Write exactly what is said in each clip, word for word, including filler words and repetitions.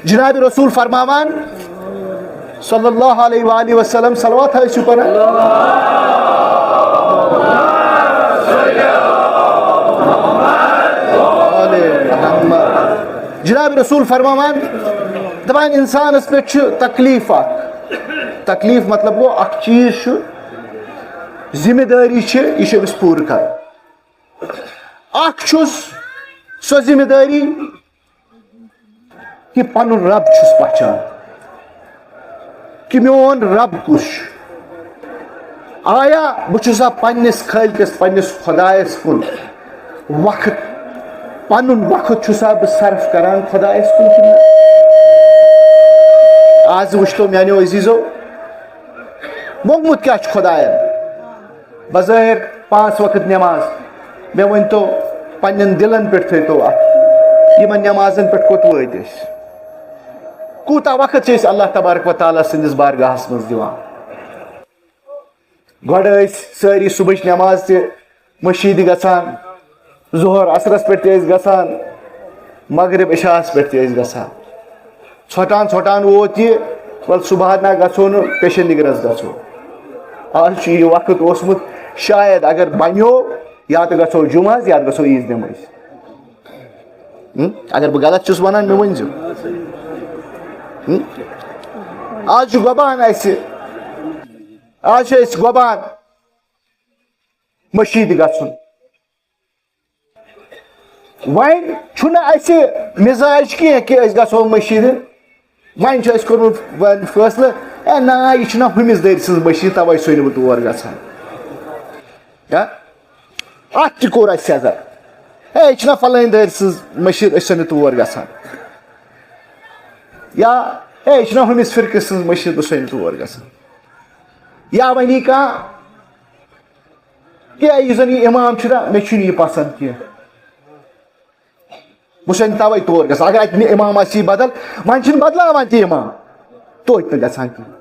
جناب رسول فرماوان، صلی اللہ علیہ وآلہ وسلم، صلوات حٲصِل پران۔ آل محمد۔ جناب رسول فرماوان، دپان، انسانس پٮ۪ٹھ چھُ تکلیف اکھ۔ تکلیف مطلب گوٚو، اکھ چیٖز چھُ، ذمہ دٲری چھِ، یہِ چھُ أمِس پوٗرٕ کرُن۔ اکھ چھُس سۄ ذمہ دٲری کہِ پنُن رب چھُس پہچان، کہِ میون رب کُس چھُ۔ آیا بہٕ چھُسا پننِس خٲلقس، پننِس خۄدایس کُن وقت، پنُن وقت چھُسا بہٕ صرف کران خۄدایس کُن کِنہٕ نہ؟ آز وٕچھتو میانیو عزیزو، موٚنگمُت کیٛاہ چھُ خۄداین؟ بظٲہر پانٛژھ وقت نٮ۪ماز۔ مےٚ ؤنۍتو، پننٮ۪ن دِلن پٮ۪ٹھ تھٲیتو اتھ، یِمن نٮ۪مازن پٮ۪ٹھ کوٚت وٲتۍ أسۍ؟ کوٗتاہ وقت چھِ أسۍ اللہ تبارک و تعالیٰ سٕنٛدِس بارگاہس منٛز دِوان؟ گۄڈٕ ٲسۍ سٲری صُبحٕچ نٮ۪ماز تہِ مٔشیٖدِ گژھان، ظہر عصرس پٮ۪ٹھ تہِ ٲسۍ گژھان، مغرب عشاءس پٮ۪ٹھ تہِ ٲسۍ گژھان۔ ژھۄٹان ژھۄٹان ووت یہِ، وَلہٕ صُبحن نہ گژھو نہٕ، پیشن نگرس گژھو۔ آز چھُ یہِ وقت اوسمُت، شاید اگر بنیو، یا تہٕ گژھو جمعہس، یا تہٕ گژھو عیٖد نمٲزِ۔ ہم؟ اگر بہٕ غلط چھُس ونان، مےٚ ؤنۍزیو۔ ہم؟ آز چھُ گۄبان اَسہِ، آز چھِ أسۍ گۄبان مٔشیٖدِ گژھُن۔ وۄنۍ چھُنہٕ اَسہِ مِزاج کینٛہہ کہِ أسۍ گژھو مٔشیٖدِ۔ وۄنۍ چھُ اَسہِ کوٚرمُت وۄنۍ فٲصلہٕ، اے نا، یہِ چھُنہ ہُمِس دٔرۍ سٕنٛز مٔشیٖد، تَوَے چھُسَے نہٕ بہٕ تور گژھان۔ یا اَتھ تہِ کوٚر اَسہِ سٮ۪زر، اے، یہِ چھُنہ فلٲنۍ دٔرۍ سٕنٛز مٔشیٖد، أسۍ چھِنہٕ تور گژھان۔ یا اے، یہِ چھُنہ ہُمِس فرقہٕ سٕنٛز مٔشیٖد، بہٕ چھُسَے نہٕ تور گژھان۔ یا وۄنۍ یی کانٛہہ، کیٛاہ یُس زن یہِ امام چھُ نا، مےٚ چھُنہٕ یہِ پسنٛد کینٛہہ۔ بہٕ چھُسَے نہٕ توے تور گژھان۔ اگر اتہِ نہٕ امام آسہِ یہِ بدل، وۄنۍ چھِنہٕ بدلاوان تہِ امام۔ توتہِ نہٕ گژھان کینٛہہ۔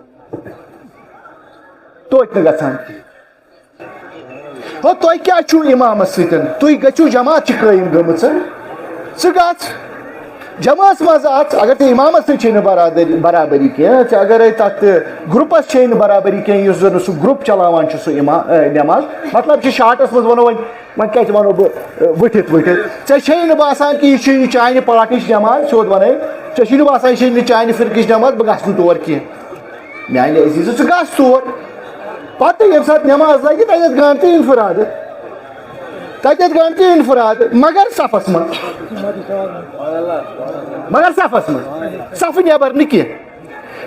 توتہِ نہٕ گژھان کینٛہہ۔ ہو، تۄہہِ کیٛاہ چھُو امامس سۭتۍ؟ تُہۍ گٔژھِو، جماعت چھِ قٲیِم گٔمٕژ۔ ژٕ گژھ۔ جماعتس منٛز اژ، اگر ژےٚ امامس سۭتۍ چھے نہٕ برادری، برابری کینٛہہ، ژےٚ اگرے تتھ گروپس چھے نہٕ برابری کینٛہہ، یُس زن سُہ گروپ چلاوان چھُ سُہ اما-، اے، نٮ۪ماز، مطلب چھُ شارٹس منٛز ونو وۄنۍ، وۄنۍ کتہِ ونو بہٕ، اے، ؤٹھِتھ ؤٹھِتھ؟ ژےٚ چھے نہٕ باسان کہِ یہِ چھُ، یہِ چانہِ پارٹیچ نٮ۪ماز، سیوٚد ونَے، ژےٚ چھُے نہٕ باسان یہِ چھے نہٕ چانہِ فرقٕچ نٮ۪ماز، بہٕ گژھٕ نہٕ تور کینٛہہ۔ میانہِ عزیزٕ، ژٕ گژھ تور۔ پتہٕ ییٚمہِ ساتہٕ نٮ۪ماز لگہِ، تتٮ۪تھ گنڈ تہِ انفرادٕ۔ تتٮ۪تھ گنڈ تہِ انفرادٕ، مگر صفس منٛز۔ مگر صفس منٛز۔ صفہٕ نٮ۪بر نہٕ کینٛہہ۔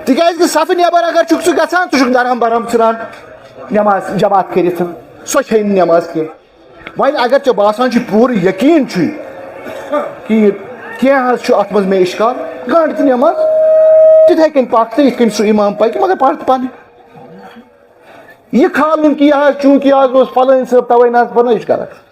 تِکیازِ کہِ صفہٕ نٮ۪بر اگر چھُکھ ژٕ گژھان، ژٕ چھُکھ درہم برہم ژھٕنان نٮ۪ماز جماعت کٔرِتھ۔ سۄ چھے نہٕ نٮ۪ماز کینٛہہ۔ وۄنۍ اگر ژےٚ باسان چھُے، پوٗرٕ یقیٖن چھُے کہِ یہِ کینٛہہ حظ چھُ اتھ منٛز مےٚ اشکال، گنڈ تہِ نٮ۪ماز۔ تِتھے کٔنۍ پکھ تہٕ یِتھ کٔنۍ سُہ امام پکہِ، مگر پرٕ تہٕ پنٕنۍ۔ یہِ کھالُن کہِ یہِ حظ چوٗنٛکہِ یہِ حظ اوس فلٲنۍ صٲب، توے نہ حظ پرنٲوِش غلط۔